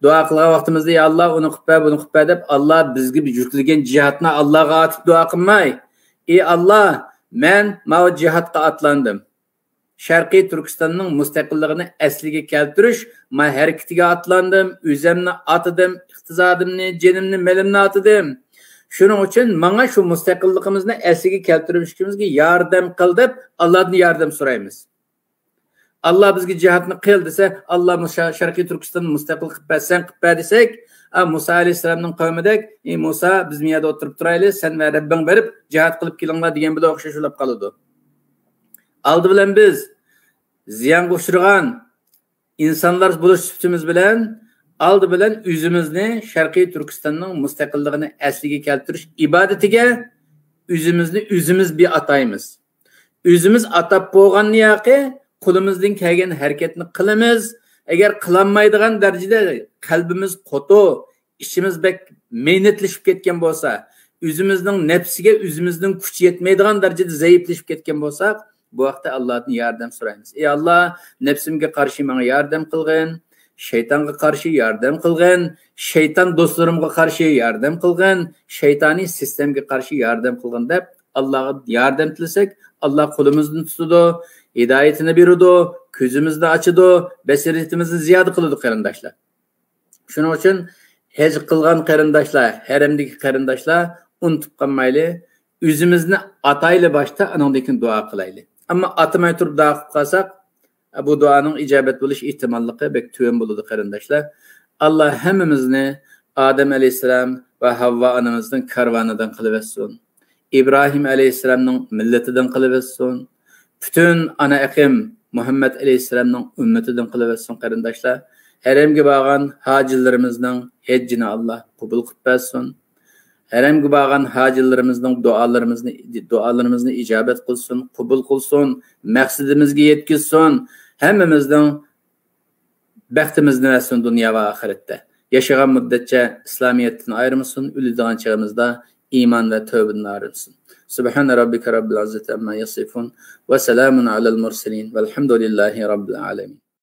دۇئا قىلغان ۋاقتىمىزدا، يا ئاللا، ئۇنى قىلىپ بەر، بۇنى قىلىپ بەر دەپ، ئاللا بىزگە يۈكلىگەن جىھادنى ئاللاغا ئاتىپ دۇئا قىلماي، ئى ئاللا، مەن ماۋۇ جىھادقا ئاتلاندىم. شەرقىي تۈركىستاننىڭ مۇستەقىللىقىنى ئەسلىگە كەلتۈرۈش، ما ھەرىكىتىگە ئاتلاندىم، ئۆزۈمنى ئاتىدىم، ئىقتىسادىمنى، جېنىمنى، مېلىمنى ئاتىدىم. شۇنىڭ ئۈچۈن ماڭا شۇ مۇستەقىللىقىمىزنى ئەسلىگە كەلتۈرۈشىمىزگە ياردەم قىل دەپ، ئاللادىن ياردەم سورايمىز. ئاللا بىزگە جىھادنى قىل دېسە، ئاللا مۇشا-، شەرقىي تۈركىستاننى مۇستەقىل قىلىپ بەر، سەن قىلىپ بەر دېسەك، ئا، مۇسا ئەلەيھىسسالامنىڭ قەۋمىدەك، ئى مۇسا، بىز مۇ يەردە ئولتۇرۇپ تۇرايلى، سەن ۋە رەببىڭ بېرىپ جىھاد قىلىپ كېلىڭلار دېگەن بىلەن ئوخشاش بولۇپ قالىدۇ. ئالدى بىلەن بىز زىيانغا ئۇچرىغان ئىنسانلار بولۇش سۈپىتىمىز بىلەن، ئالدى بىلەن ئۆزىمىزنى شەرقىي تۈركىستاننىڭ مۇستەقىللىقىنى ئەسلىگە كەلتۈرۈش ئىبادىتىگە ئۆزىمىزنى ئۆزىمىز بىر ئاتايمىز. ئۆزىمىز ئاتاپ بولغاندىن ياقى قولىمىزدىن كەلگەن ھەرىكەتنى قىلىمىز. ئەگەر قىلالمايدىغان دەرىجىدە قەلبىمىز قوتۇ، ئىچىمىز بەك مەينەتلىشىپ كەتكەن بولسا، ئۆزىمىزنىڭ نەپسىگە ئۆزىمىزنىڭ كۈچى يەتمەيدىغان دەرىجىدە زەئىپلىشىپ كەتكەن بولساق، بۇ ۋاقىتتا ئاللادىن ياردەم سورايمىز. ئى ئاللا، نەپسىمگە قارشى ماڭا ياردەم قىلغىن، شەيتانغا قارشى ياردەم قىلغىن، شەيتان دوستلىرىمغا قارشى ياردەم قىلغىن، شەيتانىي سىستېمىگە قارشى ياردەم قىلغىن دەپ، ئاللاغا ياردەم تىلىسەك، ئاللا قولىمىزنى تۇتىدۇ، ھىدايىتىنى بېرىدۇ، كۆزىمىزنى ئاچىدۇ، بەسىرىتىمىزنى زىيادە قىلىدۇ، قېرىنداشلار. شۇنىڭ ئۈچۈن ھەج قىلغان قېرىنداشلار، ھەرەمدىكى قېرىنداشلار ئۇنتۇپ قالمايلى، ئۆزىمىزنى ئاتايلى باشتا، ئانىڭدىن كېيىن دۇئا قىلايلى. ئەمما ئاتىماي تۇرۇپ دۇئا قىلىپ قالساق، بۇ دۇئانىڭ ئىجابەت بولۇش ئېھتىماللىقى بەك تۆۋەن بولىدۇ، قېرىنداشلار. ئاللا ھەممىمىزنى ئادەم ئەلەيھىسسالام ۋە ھەۋۋا ئانىمىزنىڭ كارۋانىدىن قىلىۋەتسۇن. ئىبراھىم ئەلەيھىسسالامنىڭ مىللىتىدىن قىلىۋەتسۇن. پۈتۈن ئانا ئېقىم مۇھەممەد ئەلەيھىسسالامنىڭ ئۈممىتىدىن قىلىۋەتسۇن، قېرىنداشلار. ھەرەمگە بارغان ھاجىلىرىمىزنىڭ ھەججىنى ئاللا قوبۇل قىلىپ بەرسۇن. ھەرەمگە بارغان ھاجىلىرىمىزنىڭ دۇئالىرىمىزنى، دۇئالىرىمىزنى ئىجابەت قىلسۇن، قوبۇل قىلسۇن، مەقسىتىمىزگە يەتكۈزسۇن. ھەممىمىزنىڭ بەختىمىزنى بەرسۇن دۇنيا ۋە ئاخىرەتتە. ياشىغان مۇددەتچە ئىسلامىيەتتىن ئايرىمىسۇن، ئۆلىدىغان چېغىمىزدا ئىمان ۋە تەۋبىدىن ئايرىمىسۇن. سبحان ربك رب العزة عما يصفون وسلام على المرسلين والحمد لله رب العالمين.